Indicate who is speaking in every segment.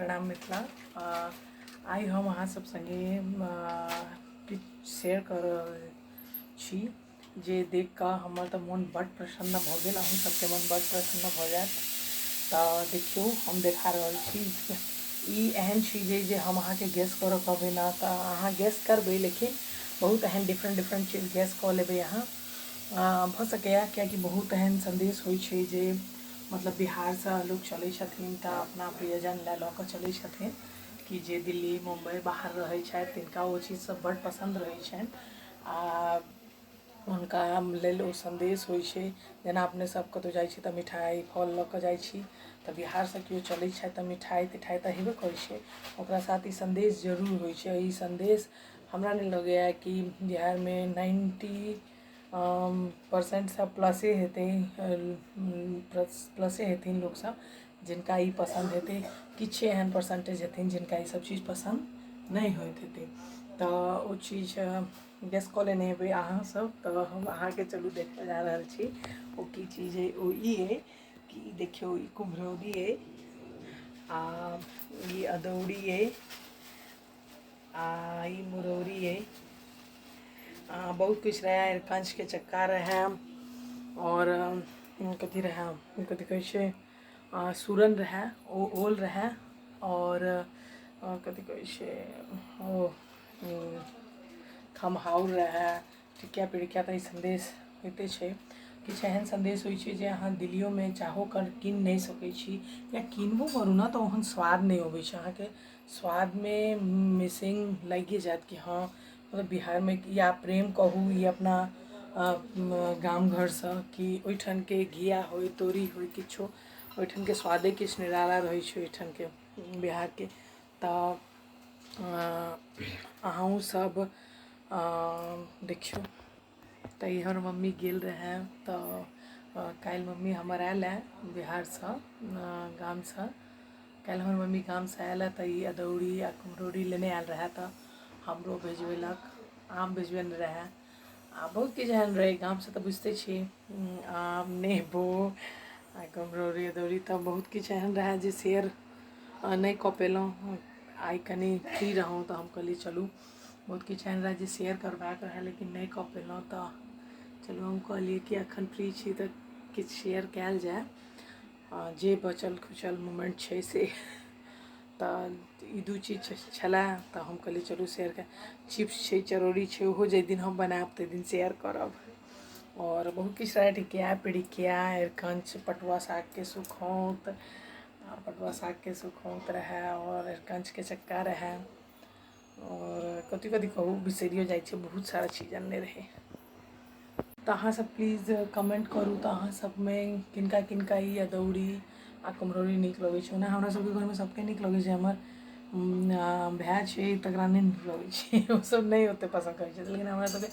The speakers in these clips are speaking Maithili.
Speaker 1: प्रणाम मिथिला। आइ हम अहाँ सब संगे किछु शेयर कऽ रहल छी जे देख कऽ हमर तऽ मोन बड्ड प्रसन्न भऽ गेल, अहूँ सबके मोन बड्ड प्रसन्न भऽ जायत। तऽ देखियौ, हम देखा रहल छी। ई एहन चीज अइ जे हम अहाँके गेस करऽ कहबै ने तऽ अहाँ गेस करबै, लेकिन बहुत एहन डिफरेंट डिफरेंट चीज गेस कऽ लेबै अहाँ। भऽ सकैए, कियाकि बहुत एहन सन्देश होइ छै जे मतलब बिहारसँ लोक चलै छथिन तऽ अपना प्रियजन लए लऽ कऽ चलै छथिन कि जे दिल्ली, मुम्बइ बाहर रहै छथि, तिनका ओ चीजसभ बड्ड पसन्द रहै छनि आ हुनका लेल ओ सन्देश होइ छै। जेना अपने सब कतहु जाइ छी तऽ मिठाइ, फल लऽ कऽ जाइ छी, तऽ बिहारसँ केओ चलै छथि तऽ मिठाइ तिठाइ तऽ हेबे करै छै, ओकरा साथ ई सन्देश जरूर होइ छै। ई सन्देश हमरा नहि लगैए कि बिहारमे 90%सँ प्लसे हेतै, प्लसे हेथिन लोकसभ जिनका ई पसन्द हेतै। किछु एहन परसेंटेज हेथिन जिनका ई सब चीज पसन्द नहि होइत हेतै। तऽ ओ चीज गेस कऽ लेने हेबै अहाँ सब। तऽ हम अहाँके चलू देखऽ जा रहल छी ओ की चीज अइ। ओ ई अइ कि देखियौ, ई कुम्हरौरी अइ आ ई अदौरी अइ आ ई मुरौरी अइ। बहुत किछु रहै, अरिकञ्चके चक्का रहै आओर कथी रहै, कथी कहै छै, सूरन रहै, ओ ओल रहै आओर कथी कहै छै, ओ खमहाउर रहै, टिकिया पिरिकिया। तऽ ई सन्देश होइते छै। किछु एहन सन्देश होइ छै जे अहाँ दिल्लियोमे चाहो कर कीन नहि सकै छी, या कीनबो करू ने तऽ ओहन स्वाद नहि अबै छै। अहाँके स्वादमे मिसिंग लागिए जायत कि हँ, मतलब बिहारमे या प्रेम कहू ई अपना गाम घरसँ कि ओहिठामके घिया होइ, तोरी होइ, किछो, ओहिठामके स्वादे किछु निराला रहै छै ओहिठामके बिहारके। तऽ अहूँ सब देखियौ। तऽ ई हमर मम्मी गेल रहए, तऽ काल्हि मम्मी हमर आयल हँ बिहारसँ, गामसँ। काल्हि हमर मम्मी गामसँ आयल हँ तऽ ई अदौरी आ कुम्हरौरी लेने आयल रहए, तऽ हमरो भेजबेलक, आम भेजबेने रहए आ बहुत किछु एहन रहै गामसँ। तऽ बुझिते छी, आम, नेबो आ कुम्हरौरी, अदौरी, तऽ बहुत किछु एहन रहए जे शेयर नहि कऽ पेलहुँ। आइ कनि फ्री रहौँ तऽ हम कहलियै चलू, बहुत किछु एहन रहए जे शेयर करबाक रहए लेकिन नहि कऽ पेलहुँ। तऽ चलू, हम कहलियै कि एखन फ्री छी तऽ किछु शेयर कयल जाय जे बचल खुचल मोमेंट छै से। तऽ ई दू चीज छलए, तऽ हम कहलियै चलू शेयर कर। चिप्स छै, चरौरी छै, ओहो जाहि दिन हम बनायब ताहि दिन शेयर करब। आओर बहुत किछु रहए, टिकिया पिरिकिया, अरिकञ्च, पटुआ सागके सुखौँत, पटुआ सागके सुखौँत रहए आओर अरिकञ्चके चक्का रहए आओर कथी कथी कहू, बिसरियो जाइ छै, बहुत सारा चीज अनने रहै। तऽ अहाँसभ प्लीज कमेंट करू, तऽ अहाँ सभमे किनका किनका ई अदौरी आ कुम्हरौरी नीक लगै छै। ओना हमरा सभके घरमे सभके नीक लगै छै। हमर भाय छै, तकरा नहि नीक लगै छै, ओसभ नहि ओतेक पसन्द करै छै, लेकिन हमरा सभके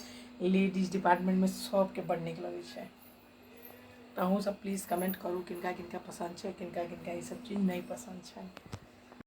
Speaker 1: लेडीज डिपार्टमेंटमे सभके बड्ड नीक लगै छै। तऽ अहूँसभ प्लीज कमेंट करू, किनका किनका पसन्द छै, किनका किनका ईसभ चीज नहि पसन्द छै।